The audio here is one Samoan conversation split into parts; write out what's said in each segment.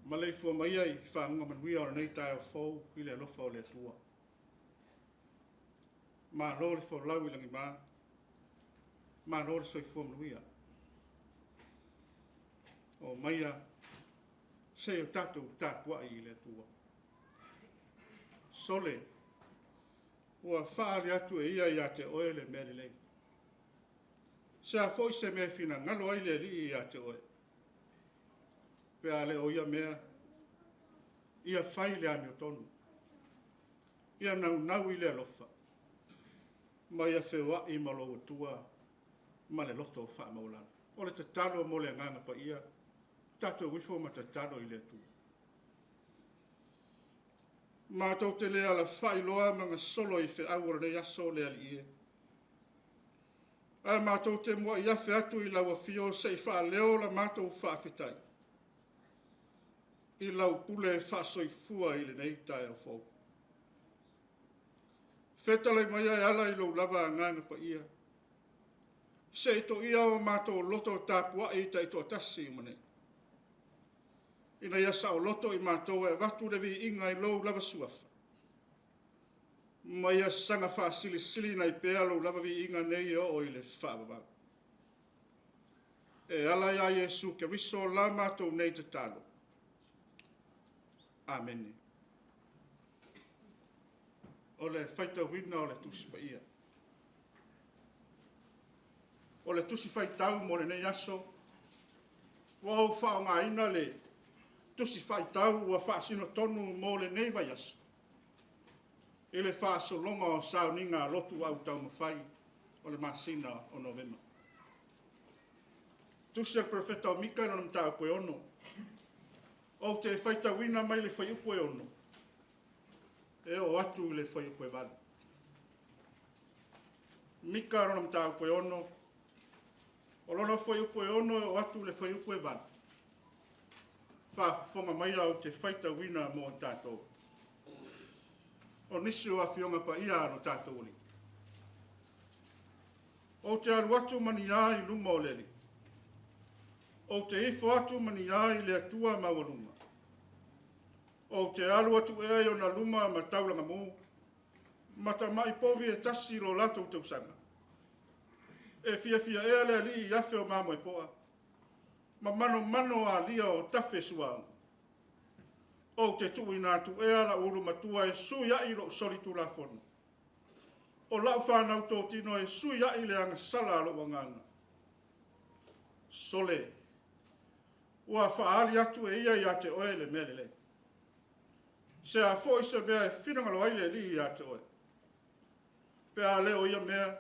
Maleifua maia i faguga manuia o lenei taeao fou i le alofa o le Atua. Malo le folau i lagima, malo le soifua manuia. Omaia se i o tatou tapuai i le Atua. Sole, ua faaali atu e ia ia te oe le mea lelei. Se a foi se mea e finagalo ai le Alii ia te oe, pe a le o ia mea, ia fai le amiotonu, ia naunau i le alofa, ma ia feoai ma lou Atua ma le loto faamaualalo. O le tatalo mo le Agaga Paia, tatou ifo ma tatalo i le Atua. Matou te le alafai loa ma gasolo i feau o lenei aso le Alii e, ae matou te muai afe atu i lau afio se i faaleo la matou faafetai i lau pule faasoifua i lenei taeao fou. Fetalai maia e ala i lou lava Agaga Paia, se i toia o matou loto tapuai taitoatasi uma nei, ina ia saoloto i matou e avatu le viiga i lou lava Suafa, ma ia saga faasilisiliina ai pea lou lava viiga nei e oo i le faavavau. E ala ia Iesu Keriso la matou nei tatalo. Amene. O le faitauina o le Tusi Paia. O le Tusi Faitau mo lenei aso, ua ou faaaogaina le Tusi Faitau ua faasino tonu mo lenei vaiaso, i le faasologa o sauniga a lotu au taumafai o le masina o Novema. Tusi a le Perofeta o Mika i lona mataupu e 6. Ou te faitauina mai le fuaiupu e 6 e oo atu i le fuaiupu e 8. Mika lona mataupu e 6, o lona fuaiupu e 6 e oo atu i le fuaiupu e 8. Faafofoga maia ou te faitauina mo i tatou. O nisi o Afioga Paia a lo tatou Alii. Ou te alu atu ma ni a i luma o le Alii. Ou te ifo atu ma ni a i le Atua maualuga. Ou te alu atu ea i ona luma ma taulagamu, ma tamai povi e 1 lo latou tausaga. E fiafia ea le Alii i afe o mamoepoa, ma manomano alia o tafe suauu. Ou te tuuina atu ea lau ulu matua e sui ai lou solitulafono. O lau fanau totino e sui ai le agasala a lou agaga. Sole, ua faaali atu e ia ia te oe le mea lelei. Se a foi se mea e finagalo ai le Alii ia te oe, pe a le o ia mea,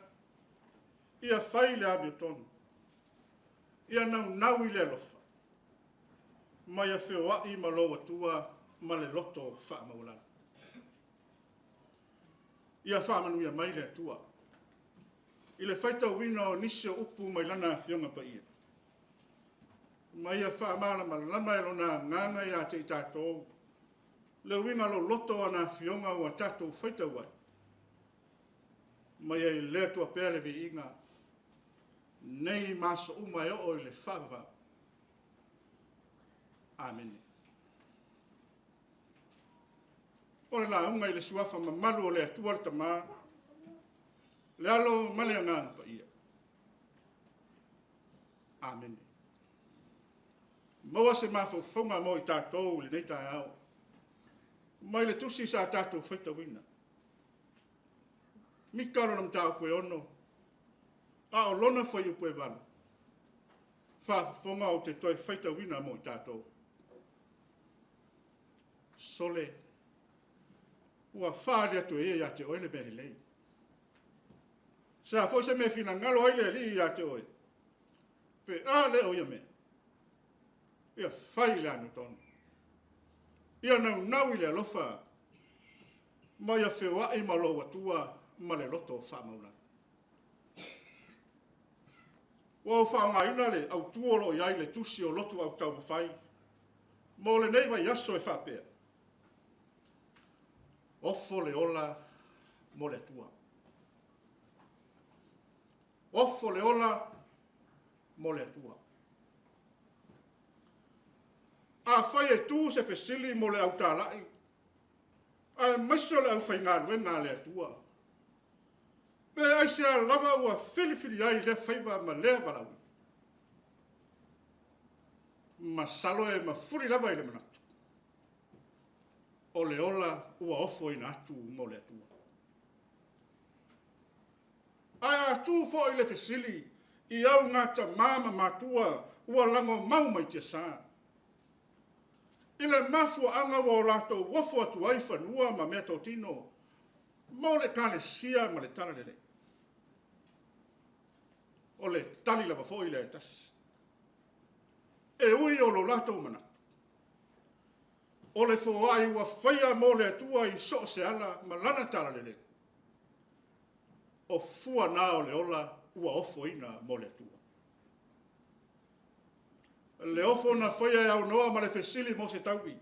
ia fai le amiotonu, ia naunau i le alofa, ma ia feoai ma lou Atua ma le loto faamaualalo. Ia faamanuia mai le Atua i le faitauina o nisi o upu mai lana Afioga Paia, ma ia faamalamalama e lona agaga ia te i tatou le uiga loloto o ana Afioga ua tatou faitau ai, ma ia i le Atua pea le viiga, nei ma aso uma e oo i le faavavau. Amene. O le lauga i le suafa mamalu o le Atua le Tama, le Alo ma le Agaga Paia. Amene. Maua se mafaufauga mo i tatou i lenei taeao, mai le tusi sa tatou faitauina. Mika lona mataupu e 6, a o lona fuaiupu e 8, faafofoga ou te toe faitauina mo i tatou. Sole, ua faaali atu e ia ia te oe le mea lelei. Se a foi se mea e finagalo ai le Alii ia te oe, pe a le o ia mea, Ia fai le amiotonu. Ia naunau i le alofa ma ia feoai ma lou Atua ma le loto faamaualalo. Ua ou faaaogaina le autu o lo o i ai le tusi o Lotu Autaumafai mo lenei vaiaso e faapea, ofo le ola mo le Atua. Ofo le ola mo le Atua. Afai e tu se fesili mo le au talai, aemaise o le aufaigaluega a le Atua, pe aisea lava ua filifili ai lea faiva ma lea valaauina? Masalo e mafuli lava i le manatu, o le ola ua ofoina atu mo le Atua. Ae a tu foi le fesili i augatama ma matua ua lagomau mai tiasa, i le mafuaaga ua o latou ofo atu ai fanua ma meatotino mo le Ekalesia ma le Talalelei, o le tali lava foi lea e tasi. E ui o lo latou manatu, o le foai ua faia mo le Atua i so o se ala ma lana talalelei, o fua na o le ola ua ofoina mo le Atua. Le ofo na faia e aunoa ma le fesili mo se taui,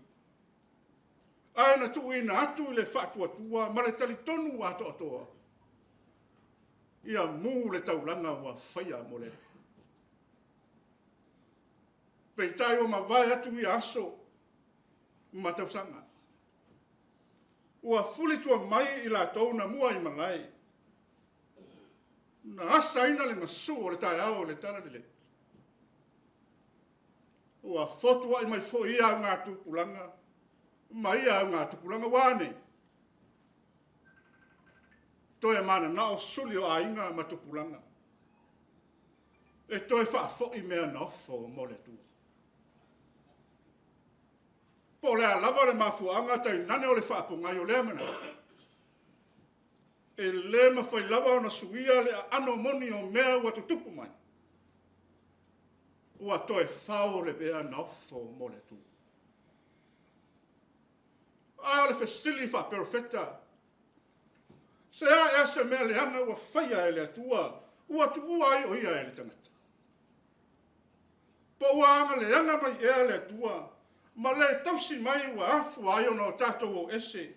ae na tuuina atu i le faatuatua ma le talitonu atoatoa, ia mu le taulaga ua faia mo le Alii. Peitai ua mavae atu ia aso ma tausaga, ua fulitua mai i latou na muaimalae, na asaina le gasu o le taeao i le talalelei. Ua fotuai mai foi ia augatupulaga ma ia augatupulaga. Ua a nei? Toe mananao suli o aiga ma tupulaga e toe faafoi mea na ofo mo le Atua. Po o le a lava le mafuaaga tainane o le faapogai o lea manatu, e le mafai lava ona suia le aano moni o mea ua tutupu mai, ua toe fao le mea na ofo mo le Atua. A o le fesili faaperofeta, se a ea se mea leaga ua faia e le Atua ua tuua ai o Ia e le tagata? Po ua agaleaga mai ea le Atua ma le tausi mai ua afua ai ona o tatou o ese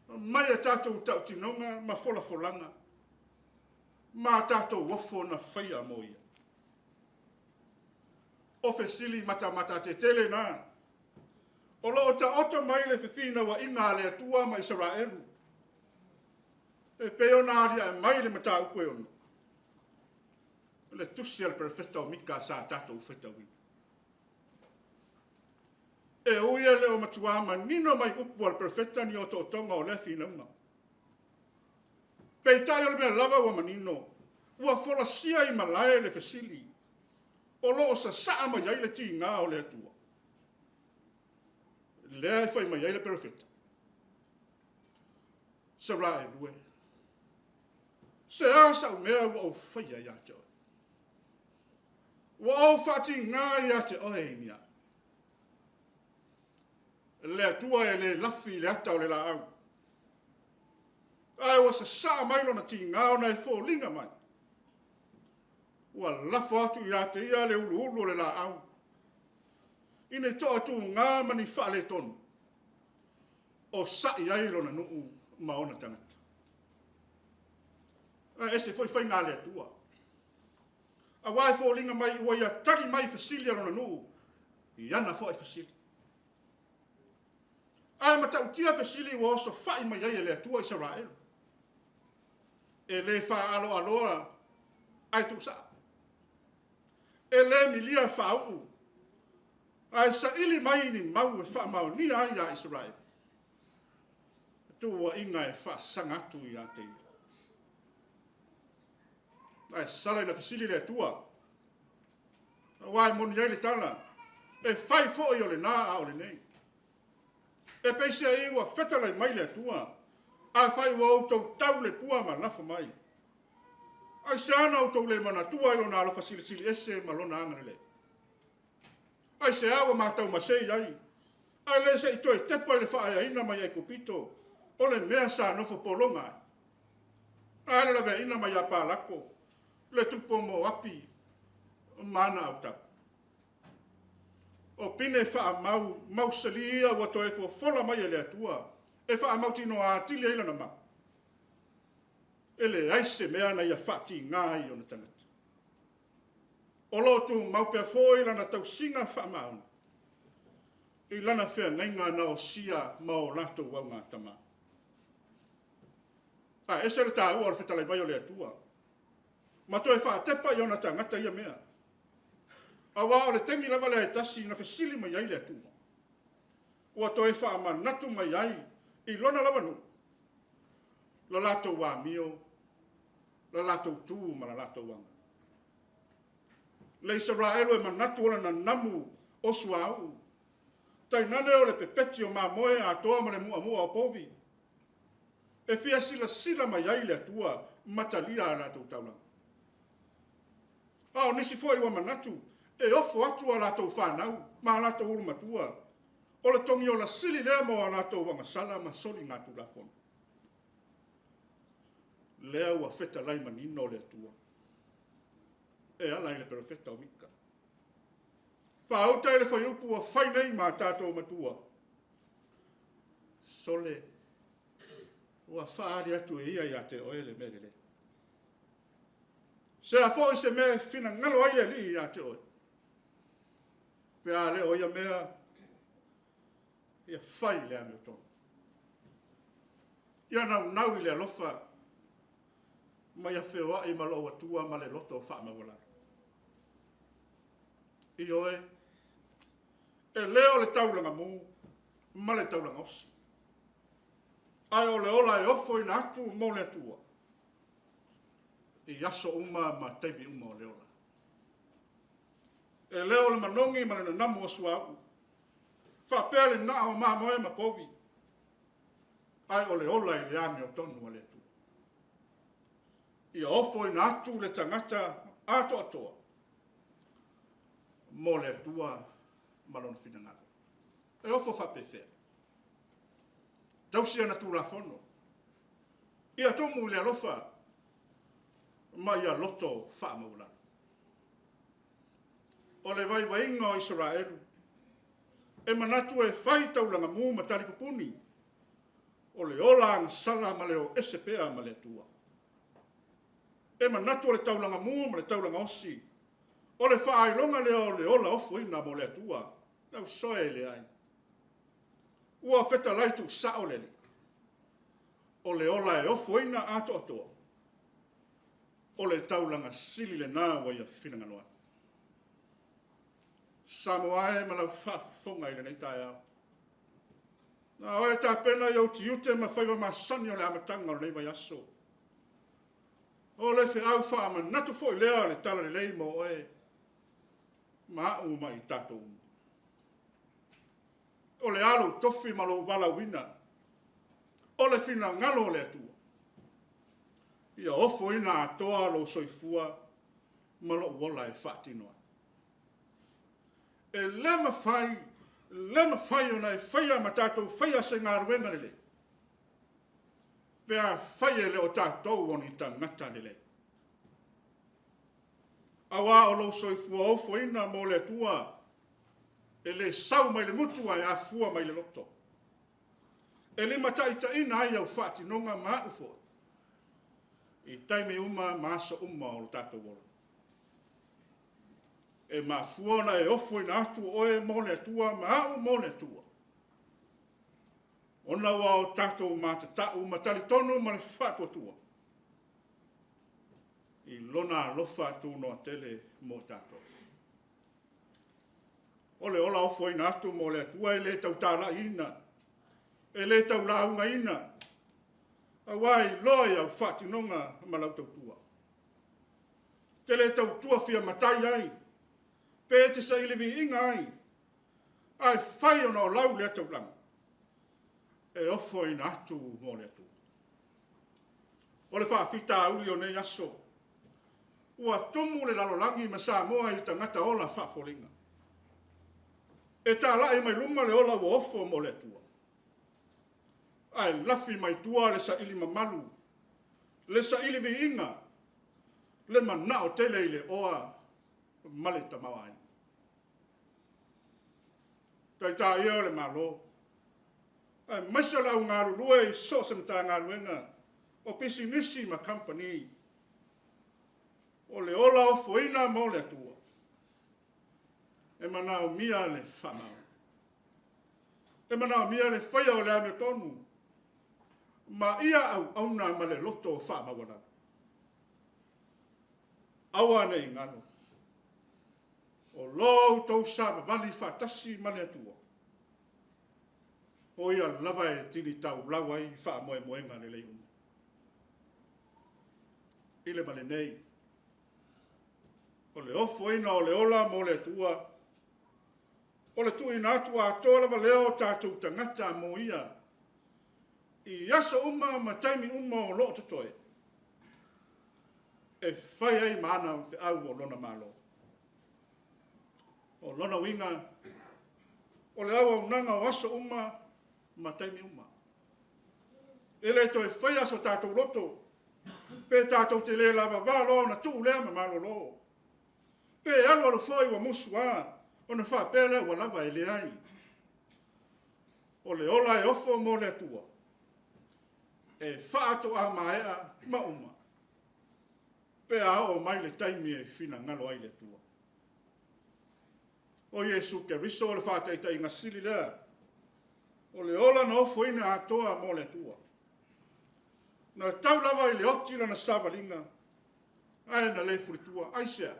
mai a tatou tautinoga ma folafolaga ma a tatou ofo na faia mo Ia? O fesili matamatatele na, o lo o taoto mai le fefinauaiga a le Atua ma Isaraelu, e pei ona aliae mai le mataupu e 6, le tusi a le perofeta o Mika sa tatou faitauina. E ui e le o matua manino mai upu a le perofeta ni otootoga o lea finauga. Peitai o le mea lava ua manino, ua folasia i malae le fesili o lo o sasaa mai ai le tiga o le Atua. Lea e fai mai ai le perofeta, Isaraelu e, se a sau mea ua ou faia ia te oe? Ua ou faatiga ia te oe i ni a? Le Atua e le lafi i le ata o le laau, ae ua sasaa mai lona tiga ona e foliga mai ua lafo atu ia te ia le uluulu o le laau i ni toatuga ma ni faaletonu o sai ai lona nuu ma ona tagata. Ae ese foi faiga a le Atua, aua e foliga mai ua ia tali mai fesili a lona nuu i ana foi fesili. Ae matautia fesili ua osofai mai ai e le Atua Isaraelu. E le faaaloaloa ae tuusaa. E le milia faauu, ae saili mai ni mau e faamaonia ai ia Isaraelu. Tuuaiga e faasaga atu ia te ia. Ae sala ina fesili le Atua, aua e moni ai le tala, e fai foi o lena a o lenei. E peiseai ua fetalai mai le Atua, afai ua outou tau le pua ma lafo mai, aisea na outou le manatua ai lona alofa silisili ese ma lona agalelei? Aisea ua ma taumasei ai, ae le se i toe tepa i le faaeaina mai Aikupito, o le mea sa nofo pologa ai? Ae a le laveaiina mai ia Palako, le tupu o Moapi ma ana autao? O pine faamau mausali ia ua toe fofola mai e le Atua e faamautinoa atili ai lana mau. E leai se mea na ia faatiga ai i ona tagata. O lo o tumau pea foi lana tausiga faamaoni i lana feagaiga na osia ma o latou augatama. Ae ese le taua o le fetalai mai o le Atua ma toe faatepa i ona tagata ia mea. Aua o le taimi lava lea e tasi na fesili mai ai le Atua, ua toe faamanatu mai ai i lona lava nuu la latou amio, la latou tu ma la latou aga. Le Isaraelu e manatu o le nanamu o suauu, tainane o le pepeti o mamoe atoa ma le muamua o povi, e fia silasila mai ai le Atua ma talia a latou taulaga. A o nisi foi ua manatu e ofo atu a latou fanau ma a latou ulumatua, o le togiola sili lea mo a latou agasala ma soligatulafono. Lea ua fetalai manino le Atua e ala i le perofeta o Mika. Faauta i le fuaiupu ua fai nei ma tatou matua. Sole, ua faaali atu e ia ia te oe le mea lelei. Se a foi se mea e finagalo ai le Alii ia te oe, pe a le o ia mea, ia fai i le amiotonu. Ia naunau i le alofa ma ia feoai ma lou Atua ma le loto faamaualalo. Ioe, e le o le taulaga mu ma le taulaga osi, ae o le ola e ofoina atu mo le Atua i aso uma ma taimi uma o le ola. E le o le manogi ma le nanamu o suauu, faapea le naa o mamoe ma povi, ae o le ola i le amiotonu a le Atua. Ia ofoina atu le tagata atoatoa mo le Atua ma lona finagalo. E ofo faapefea? Tausi ana tulafono. Ia tumu i le alofa ma ia loto faamaualalo. O le vaivaiga o Isaraelu, e manatu e fai taulaga mu ma talipupuni, o le ola agasala ma le o ese pea ma le Atua. E manatu o le taulaga mu ma le taulaga osi, o le faailoga lea o le ola ofoina mo le Atua. Lausoe e leai. Ua fetalai tuusao le Alii, o le ola e ofoina atoatoa, o le taulaga sili lena ua ia finagalo ai. Samoa e ma lau faafofoga i lenei taeao, na oe tapena i ou tiute ma faiva masani o le amataga o lenei vaiaso. O le feau faamanatu foi lea o le talalelei mo oe, ma au ma i tatou uma. O le a lou tofi ma lou valaauina, o le finagalo o le Atua, ia ofoina atoa lou soifua ma lou ola e faatino ai. E le mafai, le mafai ona e faia ma tatou faia se galuega lelei, pe a fai e le o tatou o ni tagata lelei. Aua o lou soifua ofoina mo le Atua, e le sau mai le gutu ae afua mai le loto. E limataitaiina ai au faatinoga ma au foi, i taimi uma ma aso uma o lo tatou ola. E mafua ona e ofoina atu oe mo le Atua ma au mo le Atua, ona ua o tatou matatau ma talitonu ma le faatuatua i lona alofa tunoa tele mo tatou. O le ola ofoina atu mo le Atua e le tautalaiina, e le taulaugaina, aua e iloa i au faatinoga ma lau tautua. Te le tautua fia matai ai, pe te saili viiga ai, ae fai ona o lau lea taulaga, e ofoina atu mo le Atua. O le faafitauli o nei aso, ua tumu le lalolagi ma Samoa i tagata ola faafoliga. E talai mai luma le ola ua ofo mo le Atua, ae lafi mai tua le saili mamalu, le saili viiga, le manao tele i le oa ma le tamaoaiga. Taitai e o le Malo, aemaise le au galulue i so o se Matagaluega, o pisinisi ma kamupani, o le ola ofoina mo le Atua, e manaomia le faamaoni. E manaomia le faia o le amiotonu ma ia auauna ma le loto faamaualalo. Aua ne i galo, o lo outou savavali faatasi ma le Atua, o Ia lava e tini taulau ai faamoemoega lelei uma. I le ma lenei, o le ofoina o le ola mo le Atua, o le tuuina atu atoa lava lea o tatou tagata mo Ia, i aso uma ma taimi uma o lo o totoe, e fai ai ma ana feau o Lona Malo. O lona uiga, o le auaunaga o aso uma ma taimi uma. E le toe faia so tatou loto, pe tatou te le lavava loa ona tuu lea ma malolo, pe alu alu foi ua musua ona faapea lea ua lava, e leai. O le ola e ofo mo le Atua, e faatoa maea ma uma pe a oo mai le taimi e finagalo ai le Atua. O Iesu Keriso o le faataitaiga sili lea, o le ola na ofoina atoa mo le Atua. Na tau lava i le oti lana savaliga, ae na le fulitua. Aisea?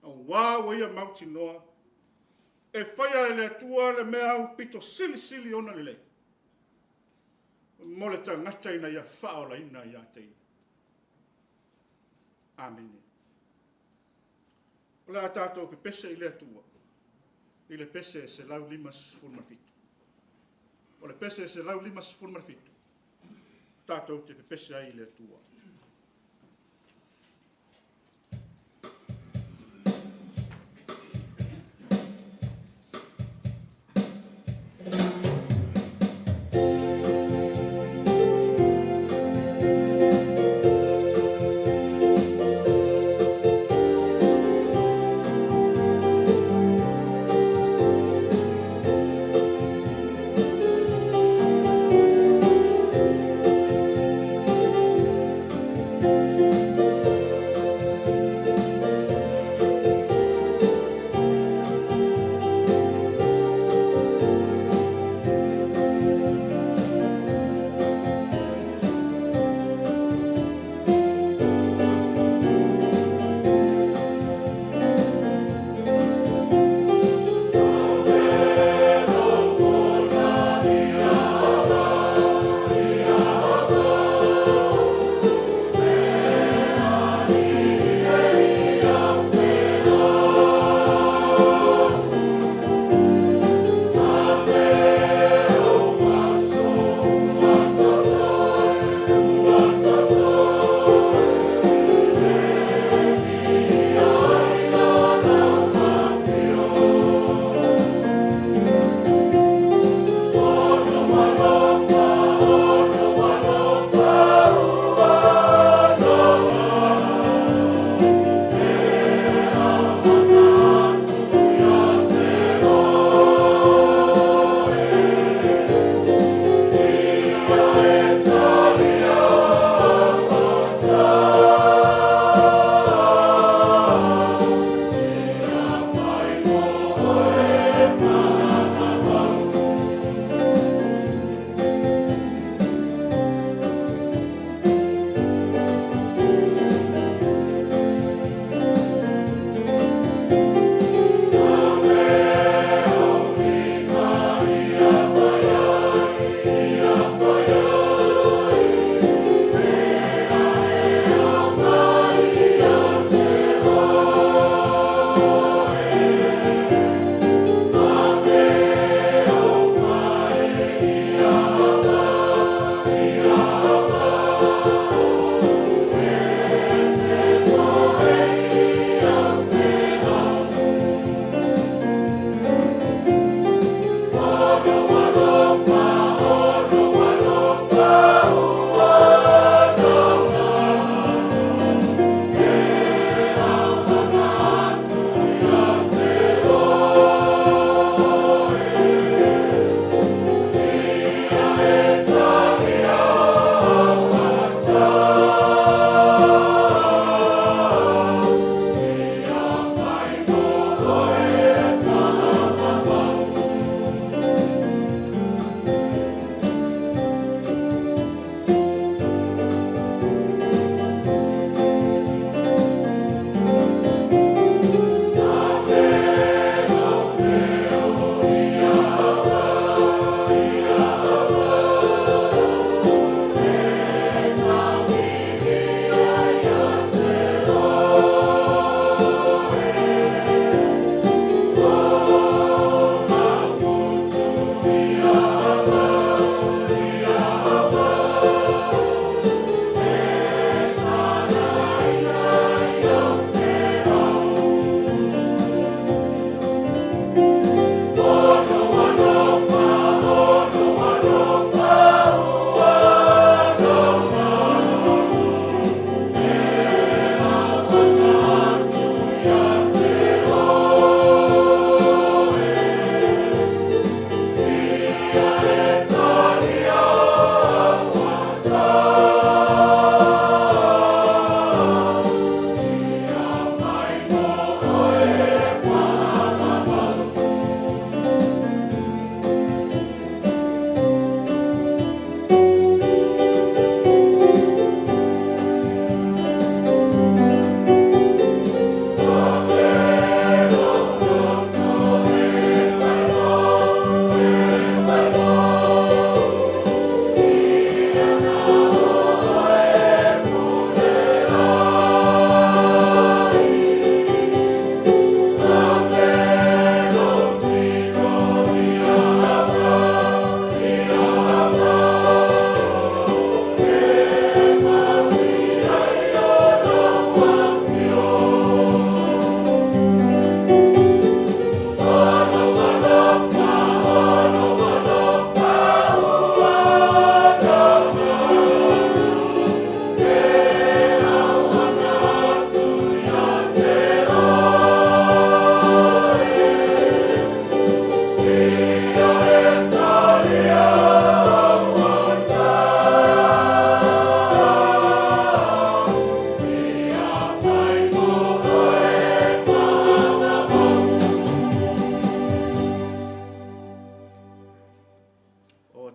Aua ua ia mautinoa, e faia e le Atua le mea aupito silisili ona lelei mo le tagata ina ia faaolaina ia te Ia. Amene. O le a tatou pepese i le Atua i le pese 157. O le pese 157, tatou te pepese ai i le Atua.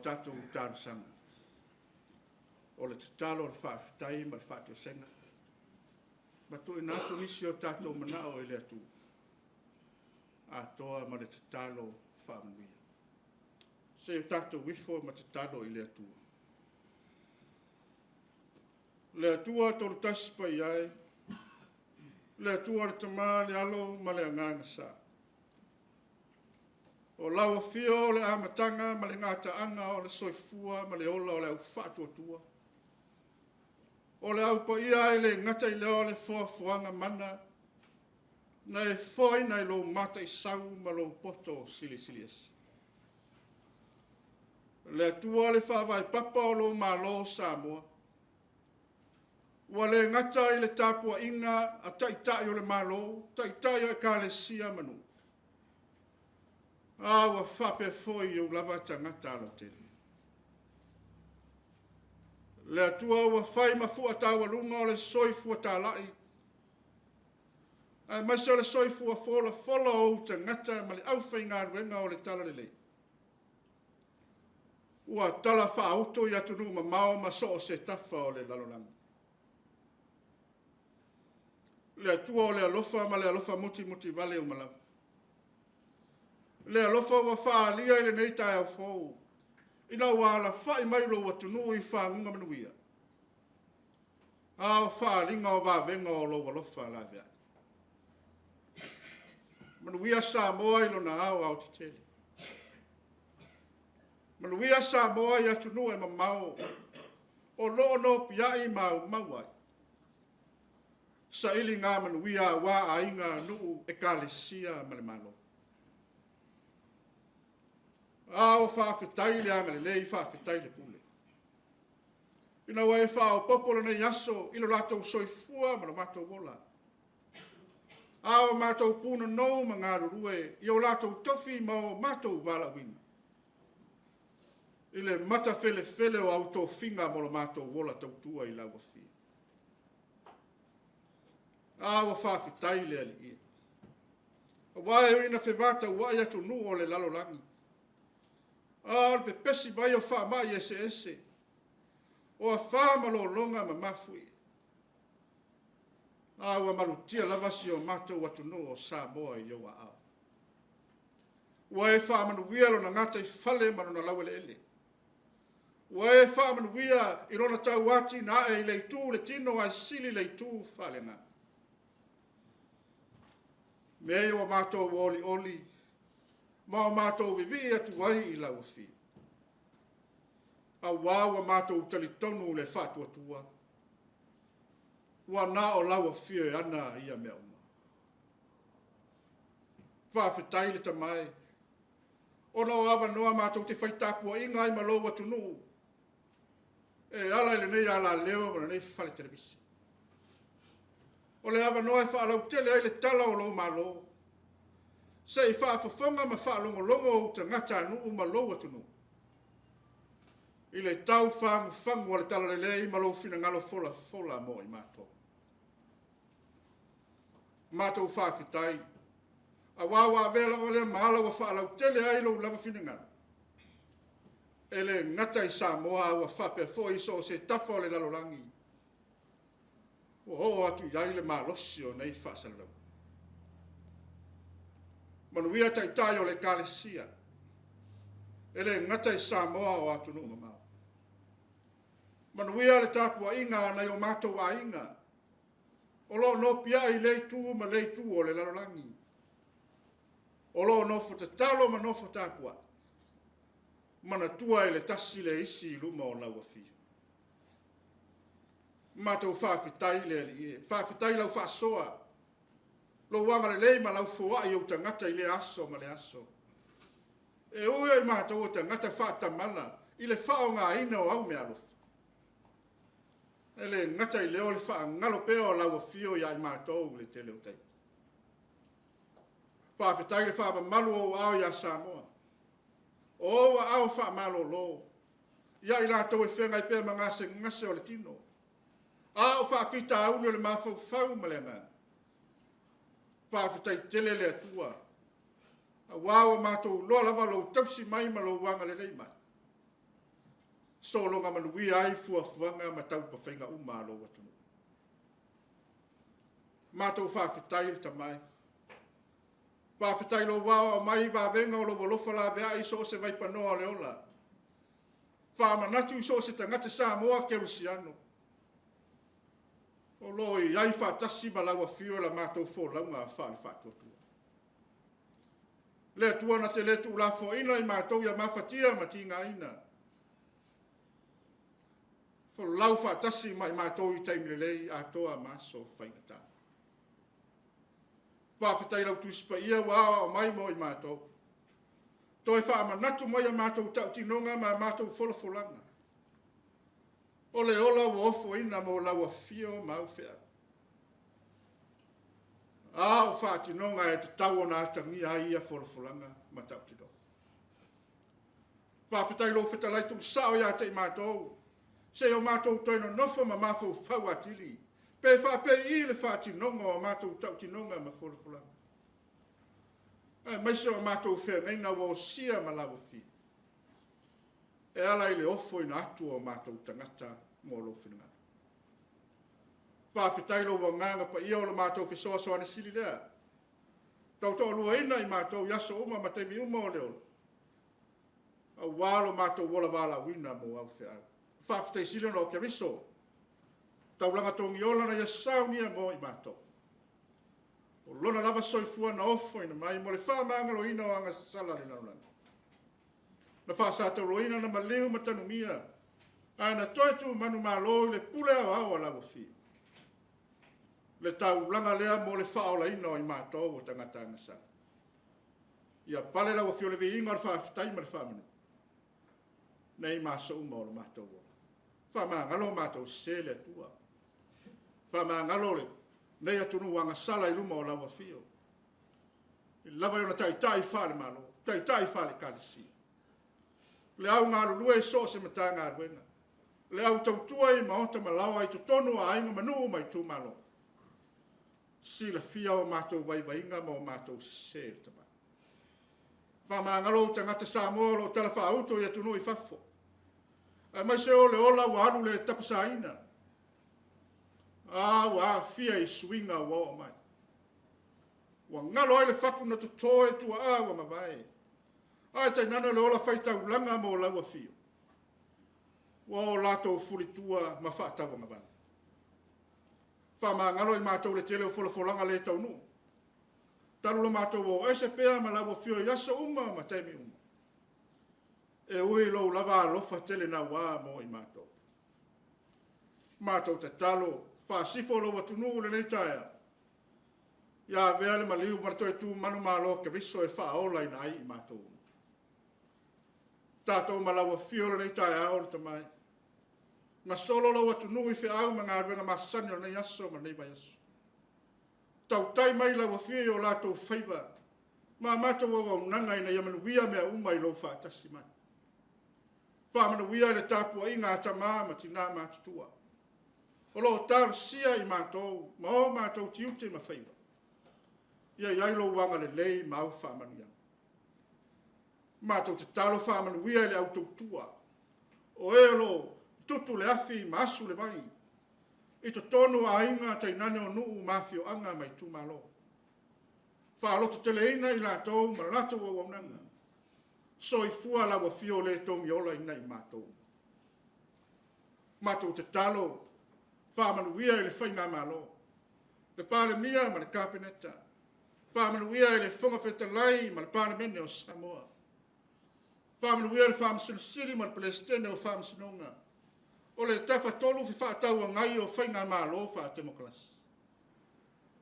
tatou talosaga, o le tatalo, o le faafetai ma le faatoesega, ma tuuina atu nisi o tatou manao i le Atua, atoa ma le tatalo faamanuia. Se i o tatou ifo ma tatalo i le Atua. Le Atua Tolutasi Paia e, le Atua le Tama, le Alo ma le Agaga Sa, o lau afio o le amataga ma le gataaga o le soifua ma le ola o le au faatuatua, o le au paia e le gata i lea o le foafoaga mana na e fofoaina i lou mataisau ma lou poto silisiliese. Le Atua le faavae papa o lou Malo o Samoa, ua le gata i le tapuaiga a Taitai o le Malo, Taitai o Ekalesia ma nuu, a ua faapea foi i ou lava tagata lautele. Le Atua ua fai ma fua taualuga o le soifua talai, aemaise o le soifua folafola o ou tagata ma le aufaigaluega o le Talalelei, ua tala faauto i atunuu mamao ma so o se tafa o le lalolagi. Le Atua o le alofa ma le alofa mutimutivale uma lava. Le alofa ua faaalia i lenei taeao fou, ina ua alafai mai lou atunuu i faguga manuia, a o faaaliga o vavega o lou alofa laveai. Manuia Samoa i lona ao aotetele. Manuia Samoa i atunuu e mamao o lo o nopiai ma aumau ai. Sailiga manuia aua aiga, nuu, ekalesia ma le Malo. A ua faafetai le agalelei, faafetai le pule, ina ua e faaopoopo lenei aso i lo latou soifua ma lo matou ola, a o matou punonou ma galulue i o latou tofi ma o matou valaauina, i le matafelefele o au tofiga mo lo matou ola tautua i lau Afio. A ua faafetai le Alii e, aua e ui ina fevatauai atunuu o le lalolagi, a o le pepesi mai o faamai eseese, o afa ma lologa ma mafuie, a ua malutia lava si o matou atunuu o Samoa i ou aao. Ua e faamanuia lona gataifale ma lona laueleele. Ua e faamanuia i lona tauatinae i le itu o le tino ae sili le itu faaleagaga. Mea ia ua matou olioli ma o matou vivii atu ai i lau Afio, aua ua matou talitonu le faatuatua, ua na o lau Afio e ana ia mea uma. Faafetai le Tama e, ona o avanoa matou te fai tapuaiga ai ma lou atunuu, e ala i lenei alaleo ma lenei fale televise. O le avanoa e faalautele ai le tala o lou Malo, se i faafofoga ma faalogologo ou tagatanuu ma lou atunuu, i le tau fagufagu o le talalelei ma lou finagalo folafola mo i matou. Matou faafetai, aua ua avea lava lea ma ala ua faalautele ai lou lava finagalo, e le gata i Samoa, a ua faapea foi i so o se tafa o le lalolagi, ua oo atu i ai le malosi o nei faasalalauga. Manuia Taitai o le Ekalesia, e le gata i Samoa o atunuu mamao. Manuia le tapuaiga a nai o matou aiga, o lo o nopiai i lea itu ma lea itu o le lalolagi, o lo o nofo tatalo ma nofo tapuai, manatua e le tasi le isi i luma o lau Afio. Matou faafetai le Alii e, faafetai lau faasoa, lou agalelei ma lau foai ou tagata i lea aso ma lea aso. E ui o i matou o tagata faatamala i le faaaogaina o au meaalofa, e le gata i lea o le faagalo pea o lau Afio ia i matou i le tele o taimi. Faafetai le faamamalu o ou aao ia Samoa, o ou aao faamalolo, ia i latou e feagai pea ma gasegase o le tino, a o faafitauli o le mafaufau ma le agaga. Faafetai tele le Atua, aua ua matou iloa lava lou tausi mai ma lou agalelei mai. Sologa manuia ai fuafuaga ma taumafaiga uma a lou atunuu. Matou faafetai le Tama e. Faafetai i lou aoao mai i vavega o lou alofa laveai i so o se vaipanoa o le ola. Faamanatu i so o se tagata Samoa kerisiano, o lo o i ai faatasi ma lau afio la matou folauga faale-faatuatua. Le Atua na te le tuulafoaina i matou ia mafatia ma tigaina, folau faatasi ma i matou i taimi lelei atoa ma aso faigata. Faafetai i lau Tusi Paia ua aoao mai mo i matou, toe faamanatu mai a matou tautinoga ma a matou folafolaga, o le ola ua ofoina mo lau afio ma au feau. A o faatinoga e tatau ona atagia ai ia folafolaga ma tautinoga. Faafetai i lou fetalai tuusao ia te i matou, se i o matou toe nonofo ma mafaufau atili, pe faapei i le faatinoga o a matou tautinoga ma folafolaga, aemaise o a matou feagaiga ua osia ma lau afio, e ala i le ofoina atu o matou tagata mo lou finagalo. Faafetai i lou agaga paia o le matou fesoasoani sili lea, tautoaluaina i matou i aso uma ma taimi uma o le ola, aua lo matou ola valaauina mo au feau. Faafetai sili ona o Keriso, taulaga togiola na ia saunia mo i matou. O lona lava soifua na ofoina mai mo le faamagaloina o agasala a le lalolagi. Na faasatauaina na maliu ma tanumia, ae na toe tu manumalo i le pule aoao a lau afio. Le taulaga lea mo le faaolaina o i matou o tagata agasala. Ia pale lau afio le viiga o le faafetai ma le faamanu, nei ma aso uma o le matou ola. Faamagalo matou sese le Atua. Faamagalo lenei atunuu agasala i luma o lau afio. I lava i ona taitai faale-Malo, taitai faale-Ekalesia, le au galulue i so o se Matagaluega, le au tautua i maota ma laoa i totonu o aiga ma nuu ma itumalo. Silafia o matou vaivaiga ma o matou sese le Tama. Faamagalo ou tagata Samoa o lo o talafaauto i atunuu i fafo, aemaise o le ola ua alu le tapasaina, a ua aafia i suiga ua oo mai. Ua galo ai le fatu na toto e tuaa ua mavae, ae tainane le ola faitaulaga mo lau afio, ua o latou fulitua ma faatauagavale. Faamagalo i matou i le tele o folafolaga le taunuu, talu lo matou o ese pea ma lau afio i aso uma ma taimi uma, e ui i lou lava alofa tele naua mo i matou. Matou tatalo, faasifo lou atunuu i lenei taeao, ia avea le maliu ma le toe tu manumalo o Keriso e faaolaina ai i matou uma. Tatou ma lau afio i lenei taeao le Tama e, gasolo lou atunuu i feau ma galuega masani o lenei aso ma lenei vaiaso. Tautai mai lau afio i o latou faiva ma matou auaunaga ina ia manuia mea uma i lou faatasi mai. Faamanuia i le tapuaiga a tama ma tina matutua, o lo o talosia i matou ma o matou tiute ma faiva, ia i ai lou agalelei ma au faamanuiaga. Matou tatalo faamanuia i le au tautua, o e o lo o tutu le afi ma asu le vai, i totonu o aiga tainane o nuu ma afioaga ma itumalo. Faalototeleina i latou ma latou auaunaga, soifua lau afio le togiolaina i matou. Matou tatalo faamanuia i le Faigamalo, le Palemia ma le Kapeneta, faamanuia i le Fofoga Fetalai ma le Palemene o Samoa, faamanuia i le Faamasino Sili ma le Peresetene o Faamasinoga, o le Tafatolu Fefaatauagai o Faigamalo Faatemokarasi.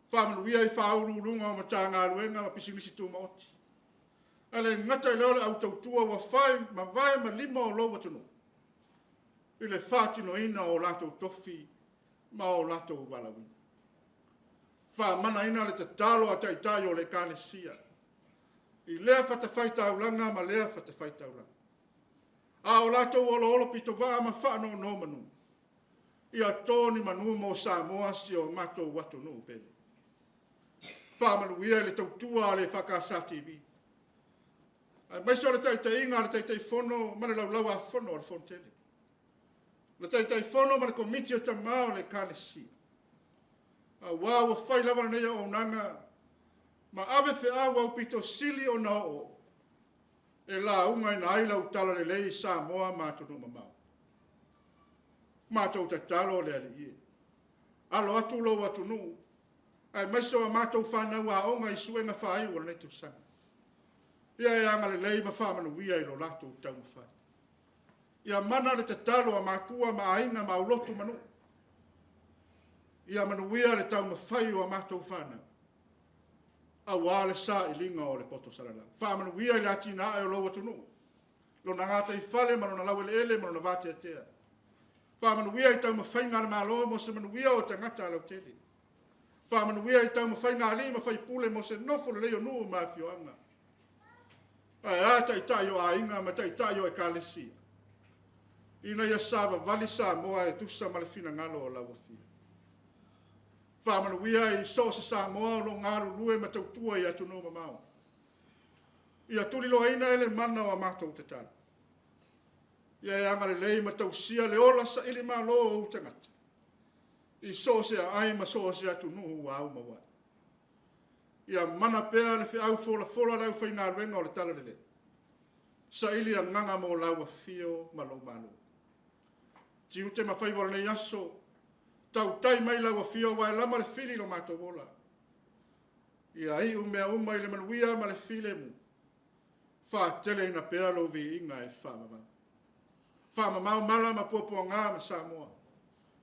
Faamanuia i Faauluuluga o Matagaluega ma Pisinisi Tumaoti, ae le gata i lea o le au tautua ua fai ma vae ma lima o lou atunuu i le faatinoina o latou tofi ma o latou valaauina. Faamanaina le tatalo a Taitai o le Ekalesia i lea fatafaitaulaga ma lea fatafaitaulaga, a o latou oloolo pitovaa ma faanonomanu, ia to ni manu mo Samoa si o matou atunuu pele. Faamanuia i le tautua a le EFKS TV, aemaise o le taitaiga a le Taitaifono ma le Laulau-a-Fono a le Fonotele. Le Taitaifono ma le Komiti o Tama o le Ekalesia, auā ua fai lava lenei auaunaga ma ave feau aupito sili ona oooo e laugaina ai lau talalelei i Samoa ma atunuu mamao. Matou tatalo le Alii e, alo atu lou atunuu aemaise o a matou fanau aoga i suega faaiu o lenei tausaga. Ia e agalelei ma faamanuia i lo latou taumafai. Ia mana le tatalo a matua ma aiga ma aulotu ma nuu. Ia manuia le taumafai o a matou fanau, aua le sailiga o le poto salalau. Faamanuia i le atinae o lou atunuu, lona gataifale ma lona laueleele ma lona vateatea. Faamanuia i taumafaiga a le Malo mo se manuia o tagata lautele. Faamanuia i taumafaiga a alii ma faipule mo se nofo lelei o nuu ma afioaga. Ae a taitai o aiga ma taitai o ekalesia, ina ia savavali Samoa e tusa ma le finagalo o lau Afioga. Faamanuia i so o se Samoa o lo o galulue ma tautua i atunuu mamao. Ia tuliloaina e le mana o a matou tatalo. Ia e agalelei ma tausia le ola sailimalo o ou tagata i so o se aai ma so o se atunuu ua aumau ai. Ia mana pea le feau folafola a le aufaigaluega o le talalelei. Saili agaga mo lau afio ma lou Malo. Tiute ma faiva o lenei aso, tautai mai lau afio aua e lama le fili i lo matou ola. Ia iu mea uma i le manuia ma le filemu, faateleina pea lou viiga e faavavau. Faamamao mala ma puapuaga ma Samoa,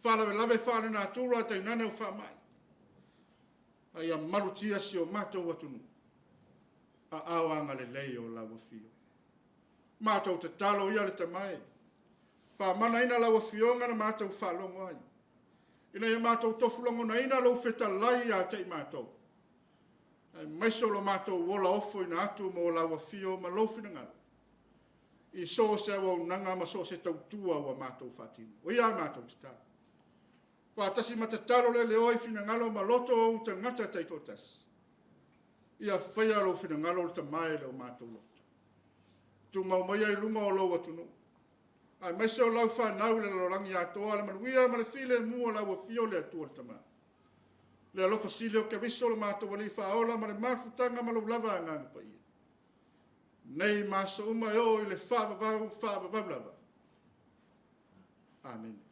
faalavelave faalenatura tainane o faamai, a ia malutia si o matou atunuu, aao agalelei o lau Afio. Matou tatalo ia le Tama e, faamanaina lau Afioga na matou faalogo ai, ina ia matou tofu lagonaina lou fetalai ia te i matou, aemaise o lo matou ola ofoina atu mo lau Afio ma lou finagalo, i so o se auaunaga ma so o se tautua ua matou faatino. O ia a matou tatalo. Faatasi ma tatalo le leoa i finagalo ma loto o ou tagata taitoatasi, ia faia lou finagalo le Tama e le o matou loto. Tumau maia i luga o lou atunuu, aemaise o lau fanau i le lalolagi atoa, le manuia ma le filemu o lau Afio le Atua le Tama. Le alofa sili o Keriso lo matou Alii Faaola ma le mafutaga ma lou lava Agaga Paia, nei ma aso uma e oo i le faavavau, faavavau lava. Amene.